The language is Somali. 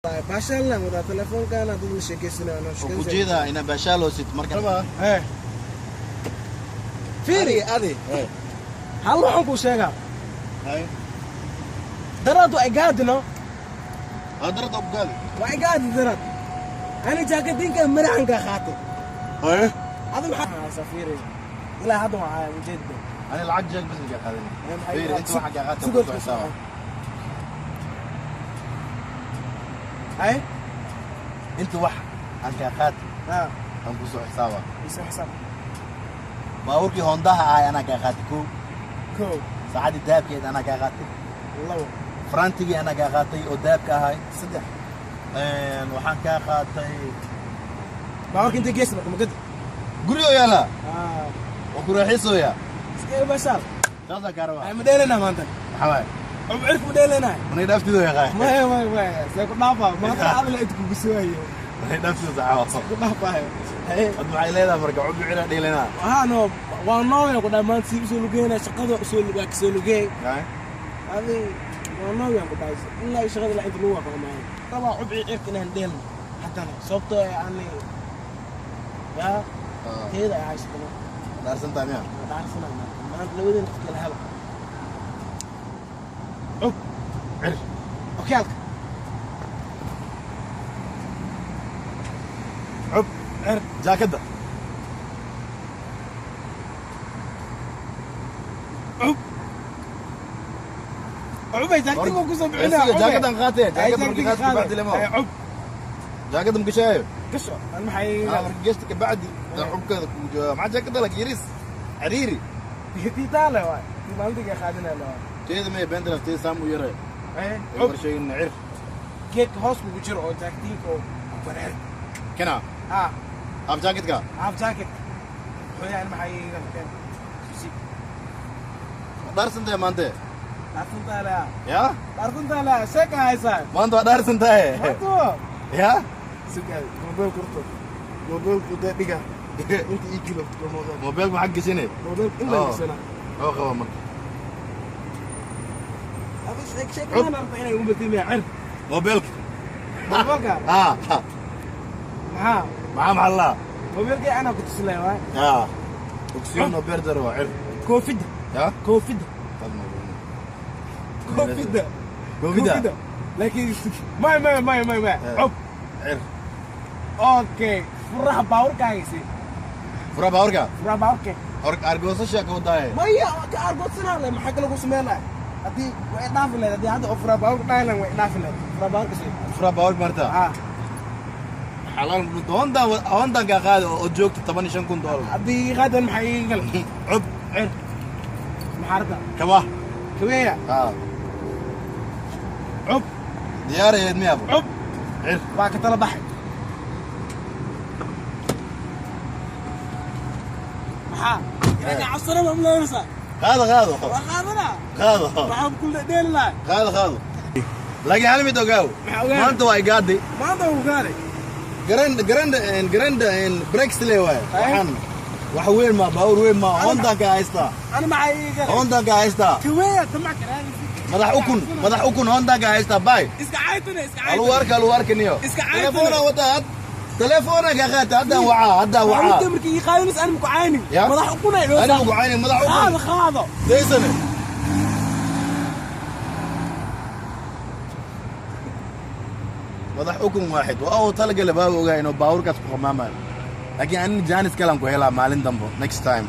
Baashaalna wadaa telefoonkaana dad la sheekaysanaya anoo Oo ku sheekaysanaya. jeedaa inaa baashaaloosid marka. Eh. Fiiri adi. Hal waxaan kuu sheegaa. Hay. Daraad waa igaadino. Hadarada ubgaadi. Waa igaadi daraad. Ani jaakadinka maraxan kaa qaatay. Hay. Adi maxaa haysaa fiiri. Ilaa hadda waa haya ujeedda. Ani lacag jeeg bas iga qaadanay. Fiiri inta waxa kaa qaatay Sigoo ku xisaaba. Hay. Inta wax aan kaa qaatay Ha. aan ku soo xisaaba. Isoo xisaab. Baabuurkii Hondaha ahay anaa kaa qaatay kow. Kow. Saacaddii dahabkeed anaa kaa qaatay. Labo. Farantigii anaa kaa qaatay oo dahabka ahay. Saddex. Waxaan kaa qaatay Baabuurka intee gees marka magada. gurigo yaala Ah. oo ku raaxaysooya. Iska baashaal. Saasaan kaa rabaa. Ay ma dheelanaa maanta. Maxaa waaye? Cirka ma dheelanaa. Manay dhaaftido yaqaan. Maya maya maya. See ku dhaafaa. Maanta adla inta kugu sooyayo. Manay dhaaftido saxaawa. Ku dhaafaayo. Haye. Hadda maxay leedahay marka cubi cira dheelanaa. Waxaa no waa nooya ku dhahay maanta si usoo lugeynaa shaqada usoo waa kasoo lugeey. Hay. Adi waa nooya ku dhahay ilaa iyo shaqada ilaa inta lagu waafaqmaayo. Rabaa cubci cirka inaan dheelno haddana sababtoo ah ani yaa teeda ay haysatano. Dhaarsan tahay miya? Waa dhaarsanaa maanta. Maanta labadeen qofkii la helo. Cub. Cir. Okyaalka. Cub. Cir. Jaakadda. Cub. Cubay jaakadda ku soo bixinaa. Isiga jaakaddan qaatay. Jaakadda markii qaatay kabacdi lama. Cub. Jaakadda ma gashaayo? Gasho. An maxay Marka gashta kabacdi cubkeeda kugu jawaaba. Maxaa jaakadda lak yariis? Cariiri. tiitaale waay. Tii maalintii qaadanaa la waay. Teeda may beenta lafteeda saam u yaray. Eh, Ay cub. war sheegin cir. Geedka hoos kugu jiro oo jaakadiinka oo ku bareer. Kana. Ah, Half jacket-ka. Half jacket. Wuxuu yahay maxay iga keen. Susi. Dhaarsan tahay maanta. Dhaarsantaa la. Yaa? Dhaarsantaa la. Sheeka haysaa. Maanta waa dhaarsan tahay. Maanta. Yaa? Sugaay, mobile kurto. Mobile ku dhiga. Inta ii kilo mobile. Mobilka maxaa gashanay? Mobile in la gasana. Oo qaba marka. Adi sheek sheek ma rabta inay u batimiya cir. Mobilka. Mobilka. Ah. Maxaa? Maxaa maxallaa? Mobilka ana ku tuslay waay. Yaa. Ogsiyoon oo beer daro waa cir. Koofida. Yaa? Koofida. Koofida. Koofida. Laakiin may may may may may. Cub. Cir. Okay, furaha baabuurkaaga sii. Fura baabuurka. Furaha baabuurka. Argoosasha ka wadaaye. Maya ka argoodsanaa leh maxaa kale ku sameynaya? Haddii way dhaafi lahayd haddii hadda oo furaha baabuurka dhahi lahayd way dhaafi lahayd. Furaha baabuurka sii. Fura baabuurka marta. Ah, Xalaal Honda Honda ka qaadi oo joogta 15,000 doolar. Haddii qaadan maxaa iiga galay? Cub. Cir. Maxaa rabtaa? Kaba. Kaweeya. Ah. Cub. Diyaar ahayd miyaa? Cub. Cir. Waa ka tala baxay. Maxaa? Inaga cabsana ma umaleynaysaa? Qaado qaado. Waa qaadanaa. Qaado. Waxaan ku dheeli lahay. Qaado qaado. Laakiin hal mid ogaaw. Maxaa ogaanay? Maanta waa igaaday. Maanta wuu gaaray. Garan garan garan breaks le waay. Waxaan wax weyn ma baawur weyn ma Honda ka haysta. Ana maxaa iiga galay? Honda ka haysta. Kaweeya tamac karaagisi. Madax ukun Honda ka haysta bay. Iska caaytana iska caaytana. Alu arka alu arka niyo. Iska caaytana. Telefoona wata had. Telefoona ka qaata hadda waca hadda waca. Maalinta markii ii qaadanays ani maku caynin. Ya? Madax ukunay dhoosa. Ani maku caynin madax ukun. Qaado qaado. Deysane. Madax ukun waaxid waa uu talagalay baa ogaa inuu baabuurkaas ku qamaamayo. Laakiin ani jaanis kalan ku helaa maalin dambo next time.